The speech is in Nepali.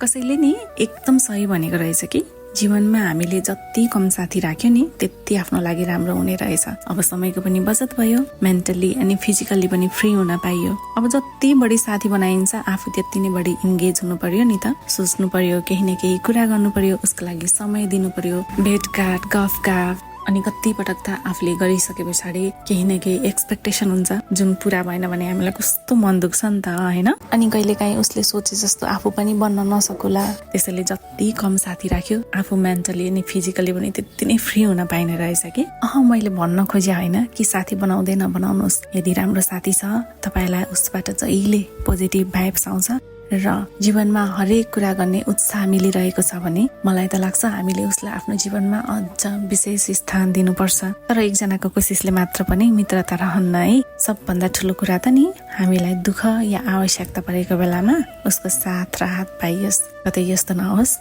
कसैले नि एकदम सही भनेको रहेछ कि जीवनमा हामीले जति कम साथी राख्यो नि त्यति आफ्नो लागि राम्रो हुने रहेछ। अब समयको पनि बचत भयो, मेन्टली अनि फिजिकल्ली पनि फ्री हुन पाइयो। अब जति बढी साथी बनाइन्छ आफू त्यति नै बढी इन्गेज हुनु पर्यो नि त। सोच्नु पर्यो, केही न केही कुरा गर्नु पर्यो, उसको लागि समय दिनु पर्यो, भेटघाट गफगाफ। अनि कति पटक त आफूले गरिसके पछाडि केही न केही एक्सपेक्टेसन हुन्छ जुन पूरा भएन भने हामीलाई कस्तो मन दुख्छ नि त हैन। अनि कहिलेकाहीँ उसले सोचे जस्तो आफू पनि बन्न नसकुला। त्यसैले जति कम साथी राख्यो आफू मेन्टली अनि फिजिकली पनि त्यति नै फ्री हुन पाइने रहेछ कि। मैले भन्न खोजे होइन कि साथी बनाउँदै नबनाउनुहोस्। यदि राम्रो साथी छ तपाईलाई उसबाट जहिले पोजिटिभ भाइब्स आउँछ र जीवनमा हरेक कुरा गर्ने उत्साह मिलिरहेको छ भने मलाई त लाग्छ हामीले उसलाई आफ्नो जीवनमा अझ विशेष स्थान दिनुपर्छ। तर एकजनाको कोसिसले मात्र पनि मित्रता रहन्न है। सबभन्दा ठुलो कुरा त नि हामीलाई दुःख या आवश्यकता परेको बेलामा उसको साथ र हात पाइयोस्। कतै यस्तो नहोस्